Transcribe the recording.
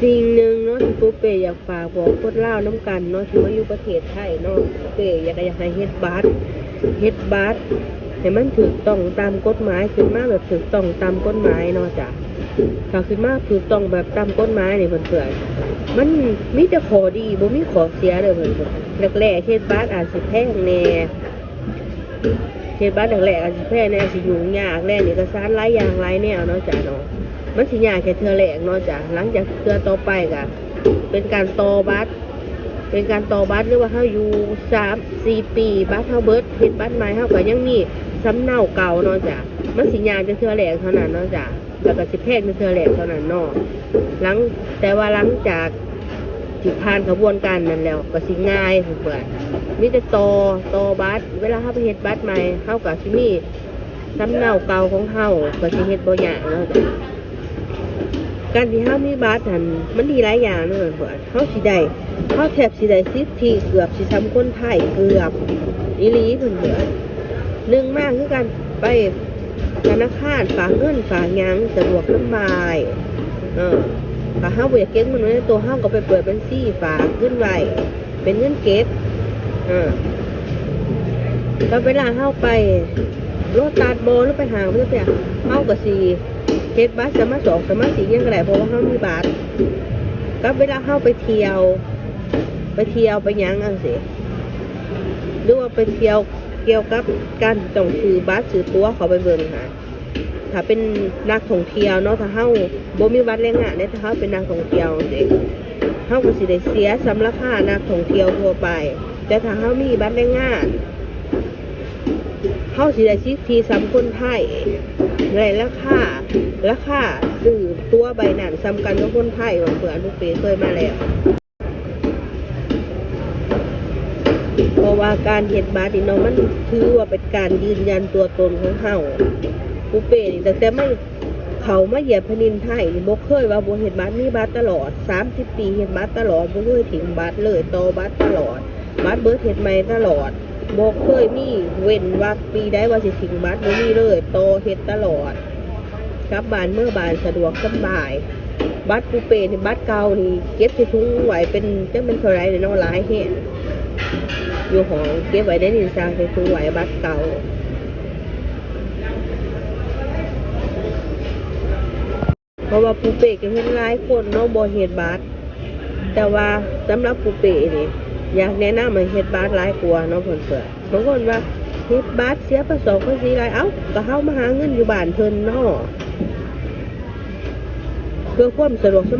ສິ່งໜຶ່ງເນາະ ທີ່ປູເປ້ຢາກຝາກບອກຄົນລາວນຳກັນເນາະ ທີ່ມາຢູ່ປະເທດໄທເນາະ ປູເປ້ຢາກ ຢາກໃຫ້ເຮັດບັດ ເຮັດບັດໃຫ້ມັນຖືກຕ້ອງຕາມກົດໝາຍ ຂຶ້ນມາແບບຖືກຕ້ອງຕາມກົດໝາຍເນາະຈ້າ. ຖ້າຂຶ້ນມາຖືກຕ້ອງແບບຕາມກົດໝາຍນີ້ເພື່ອນໆ ມັນມີແຕ່ຂໍ້ດີ ບໍ່ມີຂໍ້ເສຍເດີເພື່ອນໆ. ແລກໆເຮັດບັດອາດຊິແພງແດ່ ເຮັດບັດແລກໆອາດຊິແພງແດ່ ອາດຊິຫຍຸ້ງຍາກແດ່ ເອກະສານຫຼາຍຢ່າງຫຼາຍແນວເນາະຈ້າເນາະ. ມັນຊິຍາກແຄ່ເທື່ອແລກເນາະຈ້າ ຫຼັງຈາກເທື່ອຕໍ່ໄປກະເປັນການຕໍ່ບັດ ເປັນການຕໍ່ບັດ ຫຼືວ່າເຮົາຢູ່ສາມສີ່ປີ ບັດເຮົາເບິດ ເຮັດບັດໃໝ່ ເຮົາກະຍັງມີສຳເນົາເກົ່າເນາະຈ້າ. ມັນຊິຍາກແຕ່ເທື່ອແລກເທົ່ານັ້ນເນາະຈ້າ ແລ້ວກະຊິແພງແຕ່ເທື່ອແລກເທົ່ານັ້ນເນາະ. ຫຼັງ ແຕ່ວ່າຫຼັງຈາກທີ່ຜ່ານຂະບວນການນັ້ນແລ້ວ ກະຊິງ່າຍເພື່ອນໆ ມີແຕ່ຕໍ່ ຕໍ່ບັດ ເວລາເຮົາໄປເຮັດບັດໃໝ່ ເຮົາກະຊິມີ ສຳເນົາເກົ່າຂອງເຮົາກະຊິເຮັດບໍ່ຍາກເນາະ. ການທີ່ເຮົາມີບັດຫັ້ນ ມັນດີຫຼາຍຢ່າງເນາະ ເຮົາຊິໄດ້ ເຮົາແທບຊິໄດ້ສິດທິເກືອບຊິສ່ຳຄົນໄທ ເກືອບອີ່ຫຼີເພິ່ນເດ. ໜຶ່ງມາຄືການໄປທະນາຄານ ຝາກເງິນຝາກຫຍັງສະດວກສະບາຍ ເອີ ຖ້າເຮົາບໍ່ຢາກເກັບເງິນໄວ້ໃນໂຕ ເຮົາກະໄປເປີດບັນຊີຝາກເງິນໄວ້ ເປັນເງິນເກັບ ເອີ ແລ້ວເວລາເຮົາໄປໂລຕັດບໍ ຫຼືໄປຫ້າງ ເຮົາກະຊິເຮັດບັດສະມາຊອກສະມາຊິຫຍັງກະໄດ້ ເພາະວ່າເຮົາມີບັດ. ກັບເວລາເຮົາໄປທ່ຽວ ໄປທ່ຽວໄປຫຍັງຈັ່ງຊີ້ ຫຼືວ່າໄປທ່ຽວກ່ຽວກັບການທີ່ຕ້ອງຊື້ບັດຊື້ຕົ໋ວເຂົ້າໄປເບິ່ງຫັ້ນ ຖ້າເປັນນັກທ່ອງທ່ຽວເນາະ ຖ້າເຮົາບໍ່ມີບັດແຮງງານເດ້ ຖ້າເຮົາເປັນນັກທ່ອງທ່ຽວຈັ່ງຊີ້ ເຮົາກະຊິໄດ້ເສຍສ່ຳລາຄານັກທ່ອງທ່ຽວທົ່ວໄປ. ແຕ່ຖ້າເຮົາມີບັດແຮງງານ ເຮົາຊິໄດ້ສິດທິສ່ຳຄົນໄທ ແລະ ລາຄາ ລາຄາຊື້ຕົ໋ວໃບນັ້ນສ່ຳກັນກັບຄົນໄທ ເພື່ອນໆ ປູເປ້ເຄີຍມາແລ້ວ. ເພາະວ່າການເຮັດບັດນີ້ເນາະ ມັນຖືວ່າເປັນການຢືນຢັນຕົວຕົນຂອງເຮົາ. ປູເປ້ນີ້ ຕັ້ງແຕ່ມາ ເຂົ້າມາຢຽບແຜ່ນດິນໄທນີ້ ບໍ່ເຄີຍວ່າບໍ່ເຮັດບັດ ມີບັດຕະຫຼອດ ສາມສິບປີ ເຮັດບັດຕະຫຼອດ ບໍ່ເຄີຍຖິ້ມບັດເລີຍ ຕໍ່ບັດຕະຫຼອດ ບັດເບິດເຮັດໃໝ່ຕະຫຼອດ ບໍ່ເຄີຍມີເວັ້ນວັກປີໃດວ່າຊິຖິ້ມບັດ ບໍ່ມີເລີຍ ຕໍ່ເຮັດຕະຫຼອດ ກັບບ້ານເມືອບ້ານສະດວກສະບາຍ. ບັດປູເປ້ນີ້ ບັດເກົ່ານີ້ເກັບໃສ່ຖົງໄວ້ເປັນ ຈັກແມ່ນເທົ່າໃດແລ້ວເນາະ ຫຼາຍແຮງ ຢູ່ຫ້ອງເກັບໄວ້ໃນລິ້ນຊັກໃສ່ຖົງໄວ້ບັດເກົ່າ. ເພາະວ່າປູເປ້ກະເຫັນຫຼາຍຄົນເນາະ ບໍ່ເຮັດບັດ ແຕ່ວ່າສຳລັບປູເປ້ນີ້ ຢາກແນະນຳໃຫ້ເຮັດບັດຫຼາຍກວ່າເນາະເພື່ອນໆ. ບາງຄົນວ່າເຮັດບັດເສຍພາສີພາສີຫຼາຍ ເອົ້າ ກະເຮົາມາຫາເງິນຢູ່ບ້ານເພິ່ນເນາະ ເພື່ອຄວາມສະດວກສະ